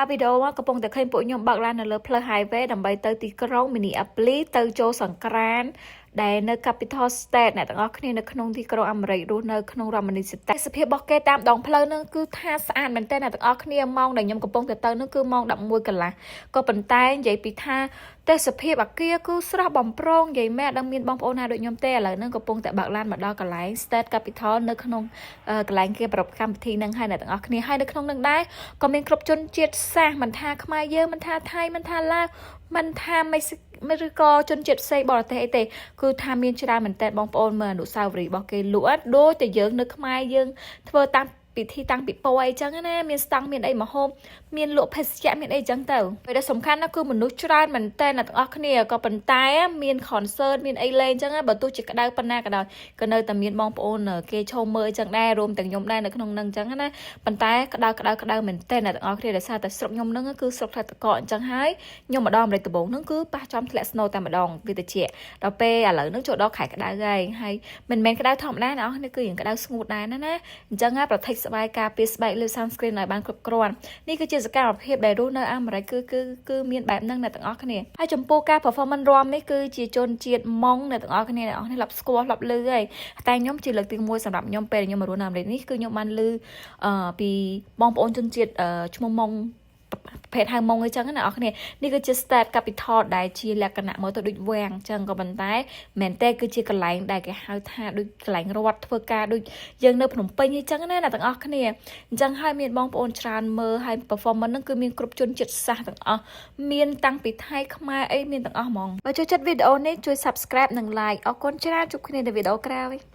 វីដេអូមកកំពុងតែឃើញពួកខ្ញុំបើកឡាននៅលើផ្លូវ highway ដើម្បីទៅទីក្រុង Minneapolis ទៅចូលសង្ក្រានដែលនៅ Capital State អ្នកទាំងអស់គ្នានៅក្នុងទីក្រុងអាមេរិករស់នៅក្នុងរដ្ឋ Minnesota សភាពរបស់គេតាមដងផ្លូវហ្នឹងគឺថាស្អាតមែនទែនអ្នកទាំងអស់គ្នាម៉ោងដែលខ្ញុំកំពុងតែទៅហ្នឹងគឺម៉ោង11កន្លះក៏ប៉ុន្តែនិយាយពីថាទេសភាពអាគារគឺស្រស់បំព្រងនិយាយមែនអត់ដឹងមានបងប្អូនណាដូចខ្ញុំទេឥឡូវហ្នឹងកំពុងតែបើកឡានមកដល់កន្លែង State Capital នៅក្នុងកន្លែងគេប្រារព្ធកម្មវិធីហ្នឹងហើយអ្នកទាំងអស់គ្នាហើយនៅក្នុងហ្នឹងដែរក៏មានគ្រប់ជនជាតិសាសន៍មិនថាខ្មែរយើងមិនថាថៃមិនថាឡាវមិនថាមេស៊ីឬក៏ជនជាតិផ្សេងបរទេសអីទេគឺថាមានច្រើនមែនតើបងប្អូនមើលអនុស្សាវរីយ៍របស់គេលក់ដូចតែយើងនៅខ្មែរយើងធ្វើតាមពិធីតាំងពិព័រណ៍អីចឹងណាមានស្តង់មានអីមកហូបមានលក់ភេសជ្ជៈមានអីចឹងទៅពេលដែលសំខាន់ណាស់គឺមនុស្សច្រើនមែនតើអ្នកទាំងអស់គ្នាក៏ប៉ុន្តែមាន concert មានអីលេងចឹងបើទោះជាក្តៅប៉ុណ្ណាក៏ដោយក៏នៅតែមានបងប្អូនគេឈរមើលចឹងដែររួមទាំងខ្ញុំដែរនៅក្នុងនឹងចឹងណាប៉ុន្តែក្តៅក្តៅក្តៅមែនតើអ្នកទាំងអស់គ្នាដោយសារតែស្រុកខ្ញុំនឹងគឺស្រុកថែតកអញ្ចឹងហើយខ្ញុំមកដល់អាមេរិកដំបូងនឹងគឺប៉ះចំធ្លាក់ snow តែម្ដងវាតិចដល់ពេលឥឡូវនឹងចូលដល់ខែក្តៅហើយហើយមិនមែនក្តៅធម្មតាអ្នកនរនេះគឺរៀងក្តៅស្ងួតដែរណាណាអញ្ចឹង protect ស្បែកការពារស្បែកលើ sunscreen ឲ្យបានគ្រប់គ្រាន់នេះគឺជាសកម្មភាពដែលរស់នៅអាមេរិកគឺគឺគឺមានបែបហ្នឹងអ្នកទាំងអស់គ្នាហើយចំពោះការ performance រាំនេះគឺជាជនជាតិម៉ុងអ្នកទាំងអស់គ្នាអ្នកទាំងអស់គ្នាធ្លាប់ស្គាល់ធ្លាប់ឮហើយតែខ្ញុំជាលើកទី1សម្រាប់ខ្ញុំពេលខ្ញុំមករស់នៅអាមេរិកនេះគឺខ្ញុំបានឮអឺពីបងប្អូនជនជាតិឈ្មោះម៉ុងប្រភេទហៅម៉ុងអីចឹងណាអ្នកនរគ្នានេះគឺជា State Capital ដែលជាលក្ខណៈមើលទៅដូចវាំងចឹងក៏ប៉ុន្តែមែនទេគឺជាកន្លែងដែលគេហៅថាដូចកន្លែងរដ្ឋធ្វើការដូចយើងនៅភ្នំពេញអីចឹងណាអ្នកទាំងអស់គ្នាអញ្ចឹងហើយមានបងប្អូនច្រើនមើលហើយ performance ហ្នឹងគឺមានគ្រប់ជនជាតិសាសន៍ទាំងអស់មានតាំងពីថៃខ្មែរអីមានទាំងអស់ហ្មងបើចូលចិត្តវីដេអូនេះជួយ Subscribe និង Like អរគុណច្រើនជួបគ្នានៅវីដេអូក្រោយ។